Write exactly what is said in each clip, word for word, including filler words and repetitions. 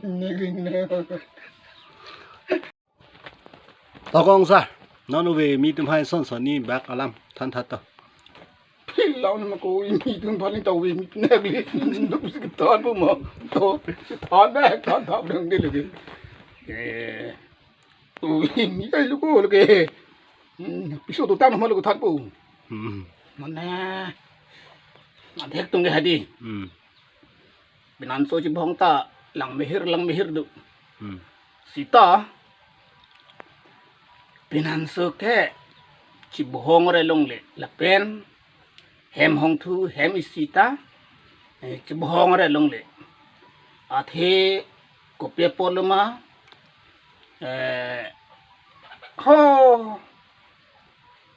Negrin ne. Tokong sir, non ove mi atum hai son son ni bak alam than that to. Phil laun ma ko mi atum aphan ta ove mi negrin. Nuk si than po mo. To, than ba, than than dang de lagi. Eh, ove mi kai lu ko lagi. Hmm, piso to tang ma lu ko than po. Hmm. Mane. Adhek tung ke hadi. Hmm. Pinanso chibhong ta lang mehir lang mehir do. Hmm. Sita pinanso ke chibhong re longle lapen hem hongthu hem isi ta, eh, chibhong re longle. Athe kopi apot lo ma, eh, ho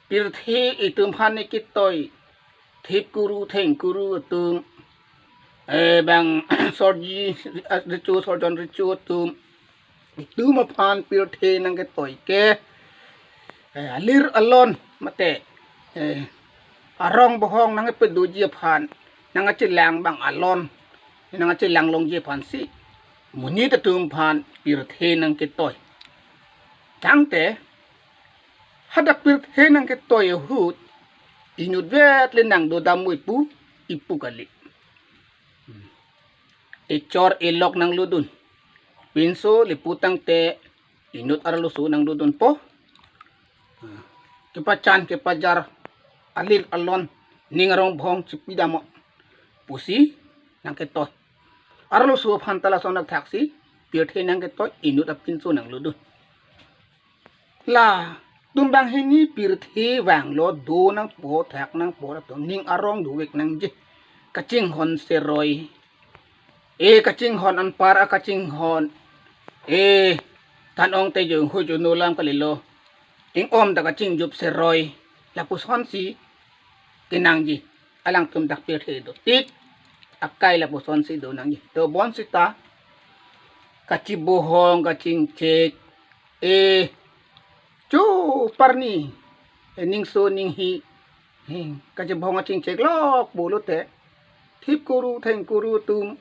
pirthe itum aphan ne kitoi thip kuru theng kuru atum, eh, bang sorji, eh, recho sorjon recho atum, itum aphan pirthe nangketoi ke, eh, alir alon mate, eh, arong bohong nangkepedoji aphan, nangkachelang bang alon, nangkachelang longji aphan si monit atum aphan pirthe nangketoi. Tangte hadak pirthe nangketoi ahut inut vet le nangdodam oi pu ipu kali. Echor elok nanglodun. Pinso le pu tangte inut arloso nangdodunpo. Kepachan kepajar alir alon ning arong bohong chipidamnon pusi nangketoi. Arloso aphan ta lason athak si pirthe nangketoi, inut apinso nanglodun. Latum banghini pirthe vanglo, do nangpo thak nangpo atum ning arong dovek nangji. Kachinghon seroi. Eh, kachinghon anpar akachinghon. Eh, than-ong te jo ho jo nolam kalilo. Ing-om ta kachingjup seroi. Lapuson si kenangji. Alangtum dak pirthe do tik akai lapuson si do nangji. To bonsita kachibohong kachingchek, eh, cho parni, eh, ningso ninghi, eh, kachibohong kachingchek lok pulote thip kuru theng kuru atum,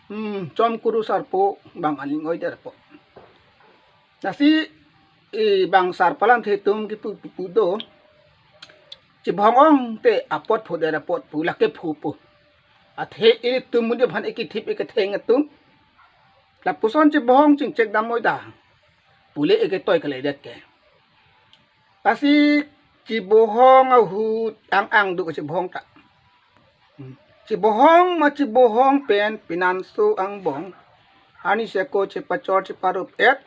hmm, chom kuru sarpo bang aning oi derpo. Lasi, eh, bang sar palamthe atum kipu pu pu do. Chibhong ong te apot phu der apot pu lake phu pu. Athe ilitum munjephan ikithip ikitheng atum. Lapuson chibhong chingchek dam oi da. Pule iketoi kaledet ke. Lasi chibhong ahut ang-ang do chibhong ta. Chibhong ma chibhong pen pinanso angbong. Ani seko chepachor cheparup et.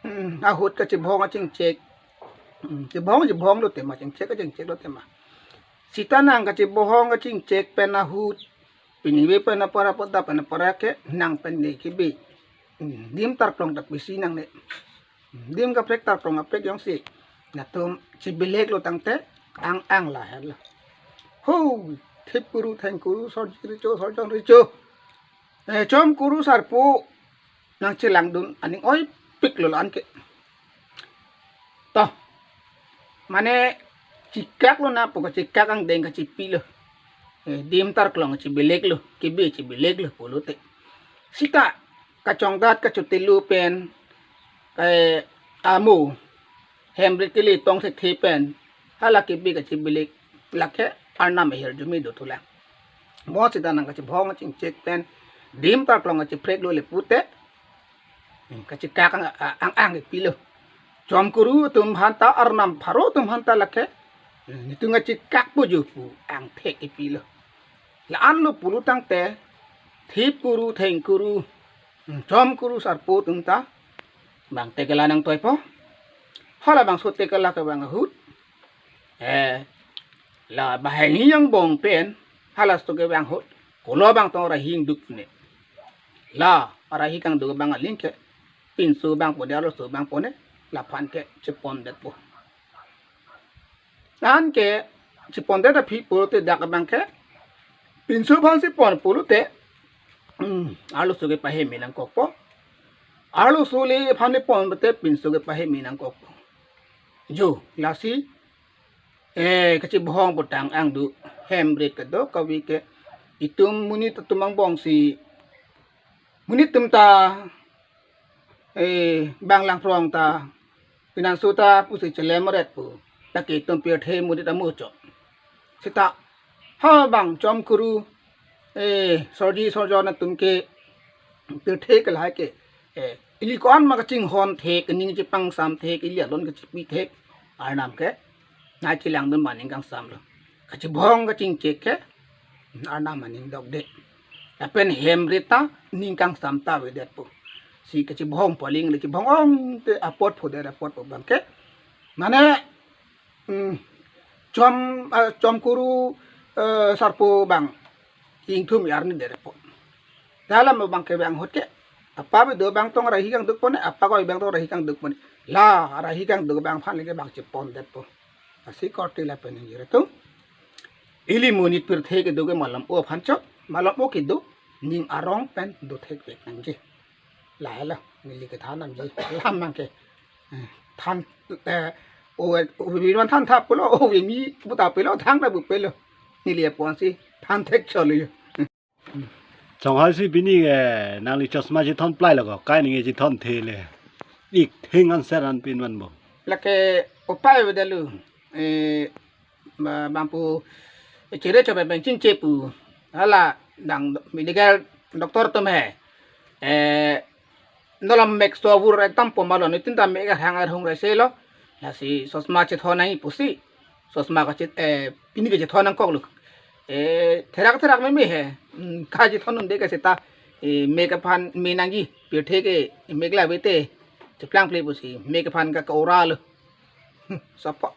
Hmm, ahut kachibhong achingchek. Hmm, chibhong chibhong lo tema, chingchek achingchek lo tema. Sita nang kachibhong achingchek pen ahut. Pini ve pen apara poda pen apara ke nang pen ne kibi. Hmm, dim tarklong ta pisi nangne. Dim kaprek tarklong kaprek jongsi. Latum chibilek lo tangte ang-ang lahelo. Ho, thip kuru theng kuru sorji recho sorjon recho. Eh, chom kuru sarpo nangchelangdun aning oipik lo la-an ke. To. Mane chikak lo na pu kachikak angdeng kachipilo. Eh, dim tarklong chibilek lo, kibi chibilek lo pulote. Sita kachongdat kachotelo pen, eh, amo hem rit kili tong thekthe pen hala kibi kachibilek lake arnam ahirjume do thulang. Mo sita nang kachibhong chingchek pen dim tarklong kachiprek lo le pute. Hmm, kachikak ang, ang, ang pilo. Chom kuru atum aphan ta arnam pharo atum aphan ta lake. Hmm, nitung kachikak pu ju pu angthek ipilo. La-an lo pulo tangte thip kuru theng kuru, hmm, chom kuru sarpo atum ta bang tekela nangtoipo. Halabangso tekela kevang ahut, eh, la banghini angbong pen halaso kevang ahut kolo bang tong rahi ingduk ne. La rahi kangduk bang aling ke pinso bang pone, arloso bang pone, laphan ke chepondetpo. An ke chipondet aphi pulote dak abang ke pinso aphan si pon pulote, hmm, arloso ke paheme nangkokpo. Arloso le aphan le pon pulote pinso ke paheme nangkokpo. Jo, lasi, eh, kachibhong pu tang ang do hem rit kedo kave ke Itum monit atum angbong si, monit atum ta, eh, bang Langphrong ta, pinanso ta pusi chelem ret pu. Lake itum pirthe monit amuchot. Seta, ha bang Chomkuru, eh, Sorji Sorjon atum ke pirthe ke lahai ke, eh, ili ko-an ma kachinghon thek, ning chipangsam thek, ili alon kachipi thek, Arnam ke nai chelangdun ma ning kangsam lo. Kachibong kachingchek ke Arnam aning dokde. Lapen hem rit ta ning kangsam ta avedet pu. Si kachibong poling le chibong ong te apot phodet apot po bang ke. Mane, hmm, Chom, eh, Chomkuru, eh, sarpo bang ingthum arni det po. Dalam bang ke bang ahut ke, apa avedet bang tong rahi kangduk pon, apa koi bang tong rahi kangduk pon. La rahi kangduk bang aphan le ke bang chipondet po. Lasi korte lapen ingjir atum, ili monit pirthe kedo ke malom o aphan chot, malom o kedo, ning arong pen do thekvek nangji. Lahelo, neli kethan nangji, lam mang ke. Eh, than, eh, o, o, ove man than thap pulo, ove mi buta pelo, thang ta bu pelo. Neli apon si than thek cholo yo. Chonghoi si pini, eh, nangli chosma chethon plai lo ko, kai ning chethon the le. Ik thing an ser an pin van bo. Lake upai avedet lo. Eh, ma-, bang pu, eh, chere chobe bang chingche pu. Hala dang do-, medical doctor atum he. Eh, nolom mek so vur ekdam pom lo, nitin ta mek hang ar hung rese lo. Lasi chosma chethon nangji pusi. Chosma kachet, eh, pini kachethon nangkok lo. Eh, therak therak meme he. Hmm, kachethon un-e ke seta, eh, mek aphan me nangji. Pirthe ke mek la ave te. Cheplang ple pusi. Mek aphan ka ka ora lo. Hmm, sopo.